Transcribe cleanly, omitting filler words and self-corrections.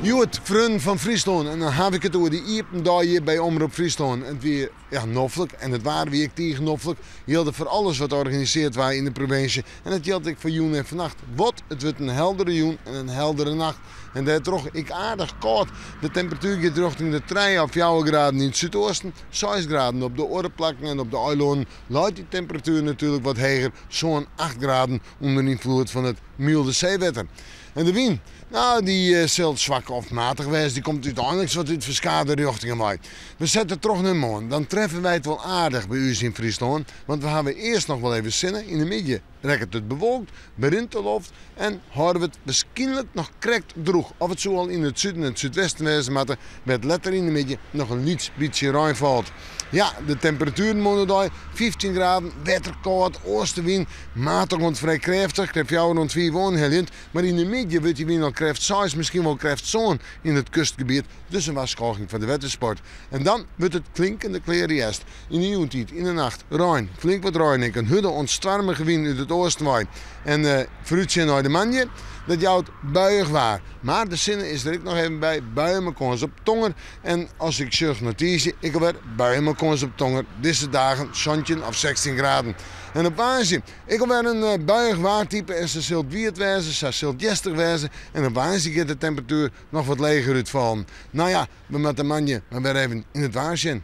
Hjoed Freonen fan Fryslân en dan haw ik it oer de iepen dei hjir by Omrop Fryslân. It wie ja, noflik en it waar wie ek tige noflik. Jilde foar alles wat organisearre waard yn de provinsje en dat jildt ek foar jûn en fannacht. Wat, it wurdt in heldere jûn en in heldere nacht. En dêrtroch ek aardich kâld. De temperatuer giet rjochting de 3 of 4 graden yn it súdeasten, 6 graden op de oare plakken en op de eilannen leit dy temperatuer natuerlik wat heger, sa'n 8 graden ûnder ynfloed fan it mylde seewetter. En de wyn, no dy sil swak of matich wêze, dy komt úteinlik wat út ferskate rjochtingen wei. We sette troch nei moarn, dan treffe wy it wol aardich by ús yn Fryslân, want we hawwe earst noch wol even sinne, yn de middei rekket it bewolkt, berint de loft en hâlde we it wierskynlik noch krekt drûch. Of it soe al yn it suden en it súdwesten wêze moatte, wêr't letter yn de middei noch in lyts bytsje rein falt. Ja, de temperatueren moarn oerdei 15 graden, wetterkâld, oastewyn, matich oant frij krêftich, krêft 4 oant 5 oanheljend, mar yn de middei wurdt dy wyn al krêft 6, miskien wol krêft 7 yn it kustgebiet, dus in warskôging foar de wettersport. En dan wurdt it klinkende kleare hjerst. Yn de jûntiid, yn de nacht, rein, flink wat rein ek, in hurde oant stoarmige wyn út it oasten wei. En foarútsjen nei de moandei, dat jout buiïch waar. Mar de sinne is der ek noch even by, buien mei kâns op tonger. En as ik sjoch nei tiisdei, ek alwer buien mei kâns op tonger. Dizze dagen 17 of 16 graden. En op woansdei, ek alwer in buiïch waartype en sa sil it wiet wêze, sa sil it hjerstich wêze. En op woansdei giet de temperatuer noch wat leger útfallen. No ja, we moatte moandei mar wer even yn it waar sjen.